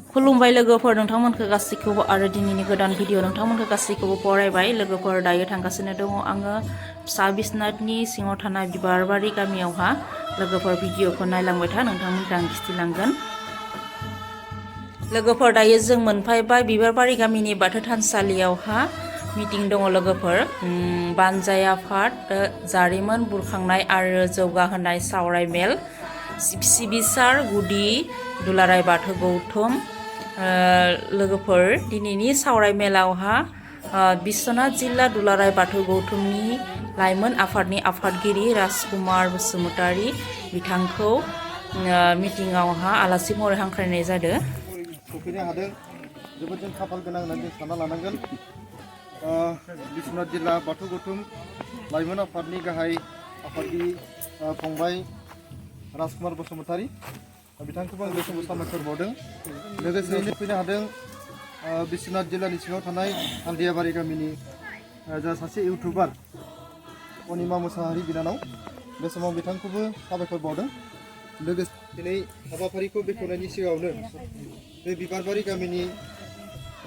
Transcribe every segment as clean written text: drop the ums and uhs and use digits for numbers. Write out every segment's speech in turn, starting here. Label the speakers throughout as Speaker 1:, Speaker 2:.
Speaker 1: खुलुमबाय लोगोफोर नोंथांमोनखौ गासैखौबो आरो दिनैनि गोदान भिडिअ नोंथांमोनखौ गासैखौबो बरायबाय लोगोफोर दायो थांगासिनो दङ आङो फिसा बिसनाथनि सिङाव थानाय बिबारबारि गामियावहा लोगोफोर भिडिअखौ नायलांबाय था नोंथांमोनखौ आं खिथिलांगोन लोगोफोर दायो जों मोनफैबाय बिबारबारि गामिनि बाथौ थानसालियावहा मिटिं दङ लोगोफोर बानजाय आफाद जारिमिन बुरखांनाय आरो जौगाहोनाय सावराय मेल सिबिसार गुदि दुलाराय बाथौ गौथुम लोगोफोर दिनैनि सावराय मेलावहा बिश्वनाथ जिल्ला दुलाराय बाथौ गौथुमनि लाइमोन आफादनि आफादगिरि राजकुमार बसुमतारी बिथांखौ मिटिंआवहा आलासि महरै हांख्रायनाय जादों
Speaker 2: सफैनो हादों जोबोद जों खाफाल गोनां होननानै जों सानना लानांगोन बिश्वनाथ जिल्ला बाथौ गौथुम लाइमोन आफादनि गाहाय आफादगिरि फंबाय राजकुमार बसुमतारी बिथांखौबो आं बे समाव साबायखर बावदों लोगोसेयैनो फैनो हादों बिश्वनाथ जिल्लानि सिङाव थानाय आलदियाबारि गामिनि जा सासे इउटुबार अनिमा मुसाहारि बिनानाव बे समाव बिथांखौबो साबायखर बावदों लोगोसे दिनै हाबाफारिखौ बेखेवनायनि सिगाङावनो बे बिबारबारि गामिनि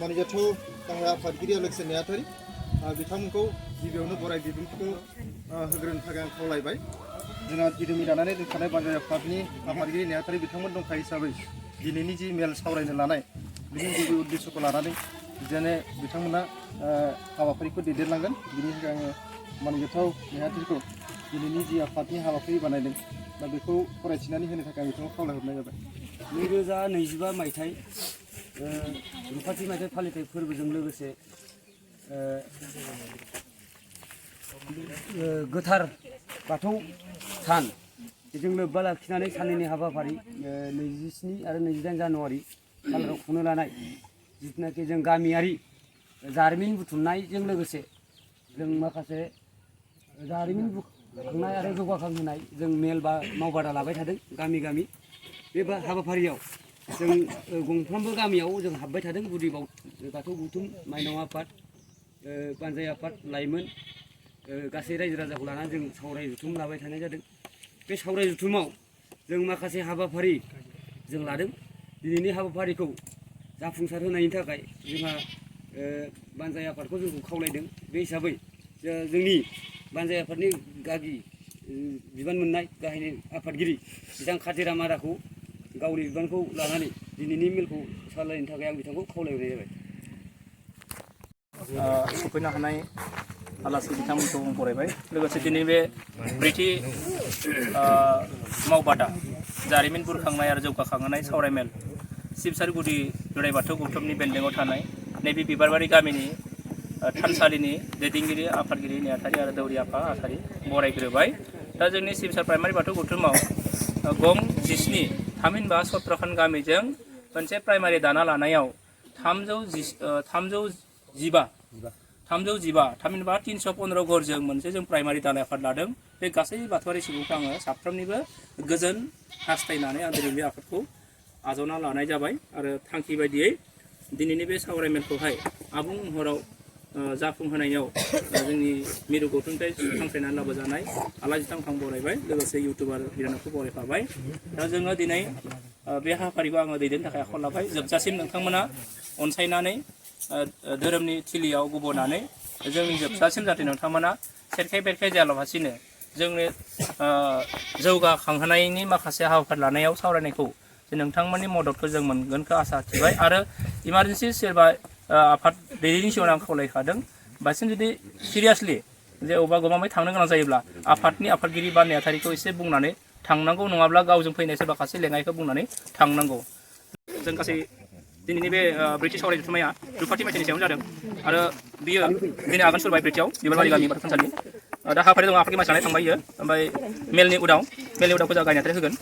Speaker 2: मानिजाथाव गाहाय आफादगिरि लोगोसे नेहाथारि बिथांमोनखौ गिबियावनो बराय बिबुंथिखौ होग्रोनो थाखाय आं खावलायबाय जोंहा दिदोमै दानानै दोनखानाय बानजाय आफादनि आफादगिरि नेहाथारि बिथांमोन दंखायो हिसाबै दिनैनि जि मेल सावरायनो लानाय बिनि गुबै उद्देश्यखौ लानानै जेने बिथांमोना हाबाफारिखौ दैदेनलांगोन बिनि थाखाय आङो मानिजाथाव नेहाथारिखौ दिनैनि जि आफादनि हाबाफारि बानायदों दा बेखौ फरायथिनानै होनो थाखाय आं बिथांखौ खावलायहरनाय जाबाय
Speaker 3: 2025 मायथाइ रुफाथि मायथाइ फालिथाय फोरबोजों लोगोसे गोथार बाथौ सान बेजों लोब्बा लाखिनानै साननैनि हाबाफारि 27 आरो 28 जानुवारि खालाराव खुंनो लानाय जिथुनाखि जों गामियारि जारिमिन बुथुमनायजों लोगोसे जों माखासे जारिमिन बुथुमनाय आरो जौगाखांहोनाय जों मेल बा मावबादा लाबाय थादों गामि गामि बे हाबाफारियाव जों गंफ्रोमबो गामियाव जों हाबबाय थादों गुदि बाथौ गौथुम माइनाव आफाद बानजाय आफाद लाइमोन गासै रायजो राजाखौ लानानै जों सावराय जथुम लाबाय थानाय जादों बे सावराय जथुमाव जों माखासे हाबाफारि जों लादों दिनैनि हाबाफारिखौ जाफुंसार होनायनि थाखाय जोंहा बानजाय आफादखौ जोंखौ खावलायदों बे हिसाबै जोंनि बानजाय आफादनि गागि बिबान मोननाय गाहाय आफादगिरि बिथां खाथिराम आदाखौ गावनि बिबानखौ लानानै दिनैनि मेलखौ सालायनो थाखाय आं बिथांखौ खावलायहरनाय जाबाय
Speaker 4: सफैनो हानाय आलासि बिथांमोनखौ आं बरायबाय लोगोसे दिनै बे ब्रैथि मावबादा जारिमिन बुरखांनाय आरो जौगाखांहोनाय सावरायमेल सिबसार गुदि दुलाराय बाथौ गौथुमनि बेन्दोङाव थानाय नैबे बिबारबारि गामिनि थानसालिनि दैदेनगिरि आफादगिरि नेहाथारि आरो दौरि आफा आफादगिरि बरायग्रोबाय दा जोंनि सिबसार प्राइमारि बाथौ गौथुमाव गं 17 थामहिनबा 17 खान गामिजों मोनसे प्राइमारि दाना लानायाव 315 थामहिनबा 315 घरजों मोनसे जों प्राइमारि दाना आफाद लादों बे गासै बाथौआरि सुबुंखौ आङो साफ्रोमनिबो गोजोन हास्थायनानै आं दिनै बे आफादखौ आजावना लानाय जाबाय आरो थांखि बायदियै दिनैनि बे सावरायमेलखौहाय आबुं महराव जाफुंहोनायाव जोंनि मिरु गौथुमनिफ्राय हांख्रायनानै लाबोजानाय आलासि बिथांखौ बरायबाय लोगोसे इउटुबार बिनानावखौ बरायफाबाय दा जोङो दिनै बे हाबाफारिखौ आङो दैदेननो थाखाय आखायाव लाबाय जोबजासिम नोंथांमोना अनसायनानै धोरोमनि थिलियाव गब'नानै जोंनि जोबजासिम जाहाथे नोंथांमोना सेरखाय बेरखाय जायालासिनो जोंनि जौगाखांहोनायनि माखासे हाबाफारि लानायाव सावरायनायखौ नोंथांमोननि मददखौ जों मोनगोनखौ आसा थिबाय आरो इमारजेन्सि सोरबा आफाद दैदेननि सिगाङाव आं खावलायखादों बांसिन जुदि सिरियासलि जे अबेबा गमामै थांनो गोनां जायोब्ला आफादनि आफादगिरि बा नेहाथारिखौ एसे बुंनानै थांनांगौ नङाब्ला गावजों फैनाय सोरबा सासे लेङाइखौ बुंनानै थांनांगौ जों गासै दिनैनि बे ब्रैथि सावराय जथुम्माया रुफाथि मायथाइनि सायावनो जादों आरो बियो दिनै आगान सुरबाय ब्रैथियाव बिबारबारि गामि बाथौ थानसालि दा हाबाफारि दङ आफादगिरि मानसि लानाय थांबाय बियो ओमफ्राय मेलनि उदावखौ जों गायनानै होगोन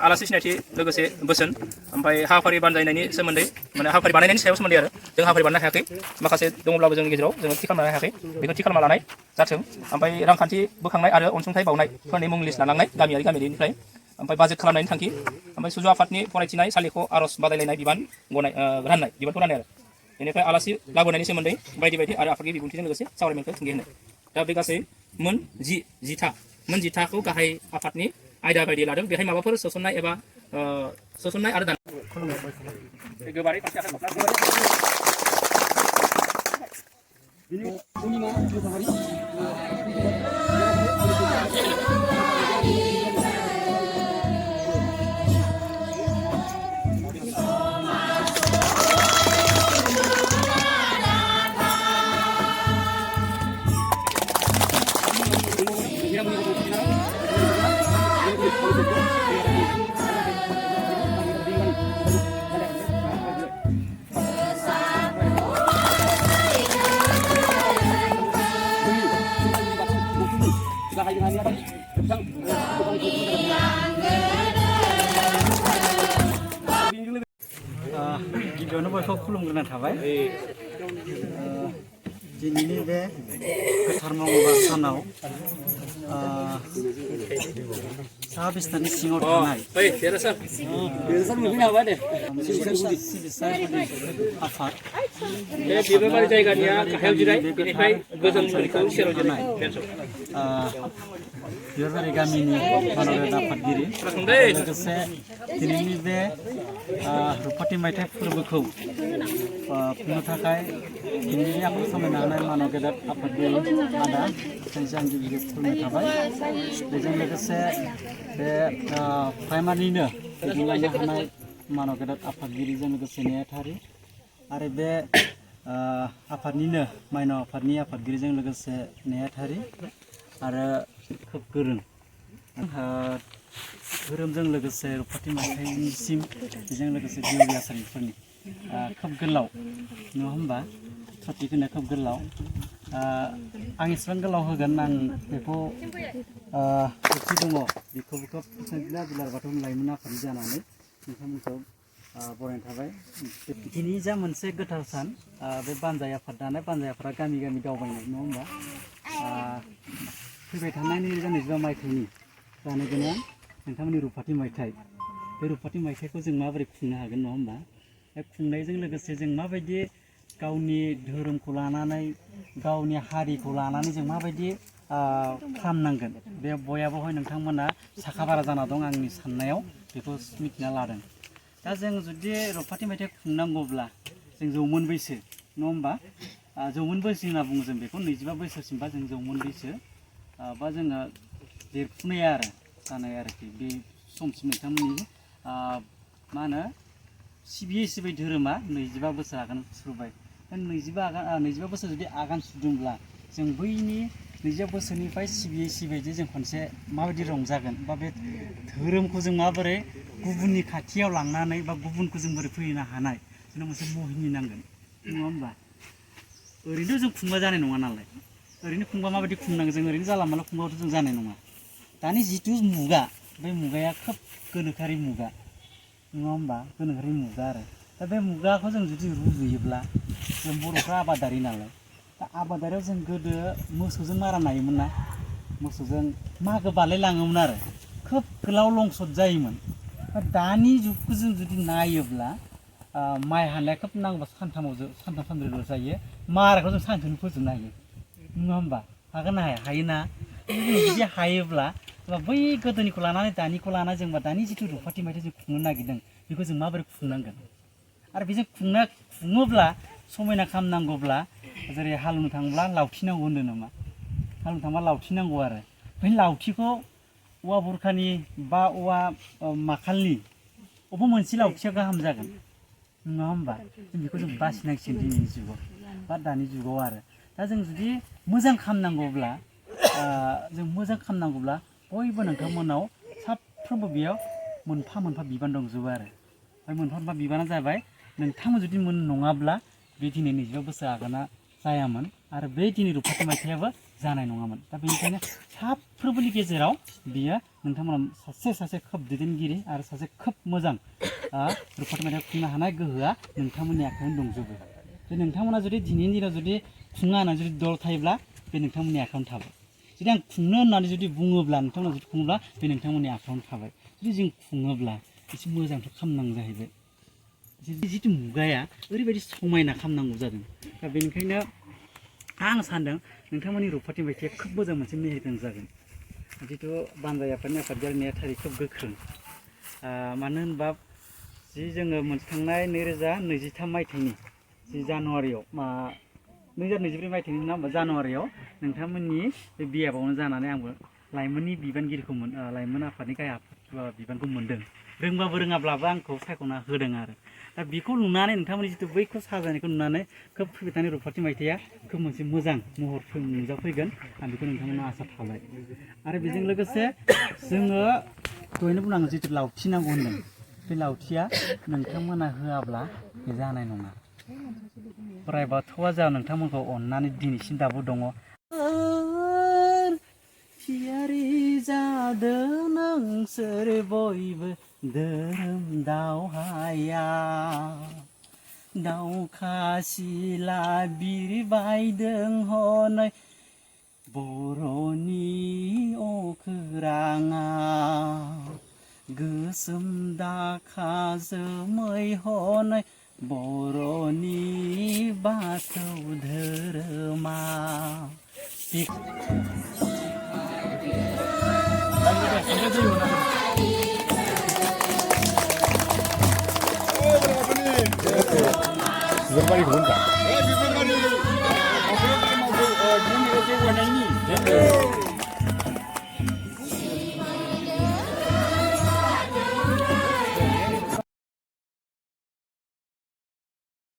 Speaker 4: आलासि सिनायथि लोगोसे बोसोन ओमफ्राय हाबाफारि बानजायनायनि सोमोन्दै माने हाबाफारि बानायनायनि सायाव सोमोन्दै आरो जों हाबाफारि बानायनो हायाखै माखासे दङब्लाबो जोंनि गेजेराव जोङो थि खालामनो हायाखै बेखौ थि खालामना लानाय जाथों ओमफ्राय रांखान्थि बोखांनाय आरो अनसुंथाइ बावनायफोरनि मुं लिस्ट लानांनाय गामियारिनिफ्राय ओमफ्राय बाजेट खालामनायनि थांखि ओमफ्राय सुजु आफादनि फरायथिनाय सालिख' आर'ज बादायलायनाय बिबान राननाय बिबानखौ राननाय आरो बेनिफ्राय आलासि लाबोनायनि सोमोन्दै बायदि बायदि आरो आफादगिरि बिबुंथिजों लोगोसे सावरायमेलखौ थुंगे होनाय दा बे गासै जिथाखौ गाहाय आफादनि आयदा बायदि लादों बेहाय माबाफोर सोसननाय एबा सोसननाय आरो दान गोबारै फारसे आखाइ खबना
Speaker 3: बिनि उनिमा मोसाहारि
Speaker 5: गिबियावनो बयखौ खुलुमग्रोनाय थाबाय दिनैनि बे गोथार मंगलबार सानाव साहा बिस्तानि सिङाव थानाय आफाद
Speaker 4: बे बिबारबारि जायगानिया गाहायाव जिराय बेनिफ्राय गोजोन मुलिखौ सेराव जिराय
Speaker 5: बिबारबारि गामिनि मानरेगा आफादगिरि लोगोसे दिनैनि बे रुपथि मायथाइ फोरबोखौ खुंनो थाखाय दिनैनि आफाद सामलायनो हानाय मानव गेदेर आफादगिरि आदा जोंजों आं गिबि खुलुमनाय थाबाय बेजों लोगोसे बे प्राइमारिनिनो दैदेनलांनो हानाय मानव गेदेर आफादगिरिजों लोगोसे नेहाथारि आरो बे आफादनिनो माइनाव आफादनि आफादगिरिजों लोगोसे नेहाथारि आरो खोब गोरों धोरोमजों लोगोसे रुपथि मायथाइनिसिम बेजों लोगोसे देउरि आसारिफोरनि खोब गोलाव नङा होमबा सति होनो खोब गोलाव आं इसेबां गोलाव होगोन आं बेखौ ओंथि दङ बेखौबो खोब जिला दुलार बाथौ लाइमोन आफादनि जानानै नोंथांमोनखौ बरायनाय थाबाय दिनै जा मोनसे गोथार सान बे बानजाय आफाद दानाय बानजाय आफादा गामि गामि दावबायनाय नङा होमबा फैबाय थानाय 2025 मायथाइनि जानो गोनां नोंथांमोननि रुपथि मायथाइ बे रुपथि मायथाइखौ जों माबोरै खुंनो हागोन नङा होमबा बे खुंनायजों लोगोसे जों माबायदि गावनि धोरोमखौ लानानै गावनि हारिखौ लानानै जों माबायदि खालामनांगोन बे बयाबोहाय नोंथांमोना साखा बारा जाना दं आंनि साननायाव बेखौ मिथिना लादों दा जों जुदि रुपथि मायथाइ खुंनांगौब्ला जों जौमोन बैसो नङा होमबा जौमोन बैसो होनना बुङो जों बेखौ 25 बोसोरसिमबा जों जौमोन बैसो बा जोङो देरफुनाय आरो जानाय आरोखि बे समसिम नोंथांमोननि मा होनो सिबियै धोरोमा 25 बोसोर आगान सुरबाय 25 बोसोर जुदि आगान सुरदोंब्ला जों बैनि 25 बोसोरनिफ्राय सिबियै जों खनसे माबायदि रंजागोन बा बे धोरोमखौ जों माबोरै गुबुननि खाथियाव लांनानै बा गुबुनखौ जों बोरै फैनो हानाय जोंनो मोनसे महिनि नांगोन नङा होमबा ओरैनो जों खुंबा जानाय नङा नालाय ओरैनो खुंबा माबायदि खुंनांगोन जों ओरैनो जाला माला खुंबाथ' जों जानाय नङा दानि जिथु मुगा बे मुगाया खोब गोनोखोआरि मुगा नङा होमबा गोनोखोआरि मुगा आरो दा बे मुगाखौ जों जुदि रुजुयोब्ला जों बर'फ्रा आबादारि नालाय दा आबादारियाव जों गोदो मोसौजों मारा नायोमोन ना मोसौजों मागो बालायलाङोमोन आरो खोब गोलाव लंसट जायोमोन दानि जुगखौ जों जुदि नायोब्ला माइ हानाया खोब नांगौबा सानथाम सानब्रैल' जायो माराखौ जों सानसेनो फोजोबनो हायो नङा होमबा हागोन ना हाया हायोना जुदि हायोब्ला बै गोदोनिखौ लानानै दानिखौ लानानै जोंबा दानि जिथु रुपथि मायथाइ जों खुंनो नागिरदों बेखौ जों माबोरै खुंनांगोन आरो बेजों खुङोब्ला समायना खालामनांगौब्ला जेरै हालेवनो थांब्ला लावथि नांगौ होनदों नामा हालेवनो थांब्ला लावथि नांगौ आरो बै लावथिखौ औवा बुरखानि बा औवा माखालनि अबेबा मोनसे लावथिया गाहाम जागोन नङा होमबा जों बेखौ जों बासिनांसिगोन दिनैनि जुगाव बा दानि जुगाव आरो दा जों जुदि मोजां खालामनांगौब्ला बयबो नोंथांमोनाव साफ्रोमबो बेयाव मोनफा मोनफा बिबान दंजोबो आरो ओमफ्राय मोनफा मोनफा बिबाना जाबाय नोंथांमोन जुदि नङाब्ला बे दिनै 25 बोसोर आगाना जायामोन आरो बे दिनै रुपथि मायथाइयाबो जानाय नङामोन दा बेनिखायनो साफ्रोमबोनि गेजेराव बियो नोंथांमोना सासे खोब दैदेनगिरि आरो सासे खोब मोजां रुपथि मायथाइ खुंनो हानाय गोहोआ नोंथांमोननि आखायावनो दंजोबो बे नोंथांमोना जुदि दिनैनि दिनाव जुदि खुङा होननानै जुदि दल थायोब्ला बे नोंथांमोननि आखायावनो थाबाय जुदि आं खुंनो होननानै जुदि बुङोब्ला नोंथांमोना जुदि खुङोब्ला बे नोंथांमोननि आखायावनो थाबाय जुदि जों खुङोब्ला एसे मोजांथ' खालामनांगौ जाहैबाय जिथु मुगाया ओरैबायदि समायना खालामनांगौ जादों दा बेनिखायनो आं सान्दों नोंथांमोननि रुपथि मायथाइया खोब मोजां मोनसे मेहेरगोनां जागोन जिथु बानजाय आफादनि आफादगिरि नेहाथारि खोब गोख्रों मानो होनबा जि जोङो मोनखांनाय 2023 मायथाइनि जि जानुवारियाव 2024 मायथाइनि नङा होमबा जानुवारियाव नोंथांमोननि बे बियाबावनो जानानै आंबो लाइमोननि बिबानगिरिखौ लाइमोन आफादनि गाहाय बिबानखौ मोन्दों रोंबाबो रोङाब्लाबो आंखौ सायख'ना होदों आरो दा बेखौ नुनानै नोंथांमोननि जिथु बैखौ साजायनायखौ नुनानै खोब फैबाय थानाय रुफाथि मायथाइया खोब मोनसे मोजां महर नुजाफैगोन आं बेखौ नोंथांमोना आसा थाबाय आरो बेजों लोगोसे जोङो दहायनो बुंनांगौ जिथु लावथि नांगौ होनदों बे लावथिया नोंथांमोना होआब्ला बे जानाय नङा बोराइ बाथौआ जा नोंथांमोनखौ अननानै दिनैसिम दाबो दङ थियारि जादों नोंसोर बयबो धोरोम दावहाया दावखा सिला बिरबायदों हनै बर'नि अखोराङा गोसोम दाखा जोमै हनै बर'नि बाथौ धोरोमा
Speaker 2: Berbalik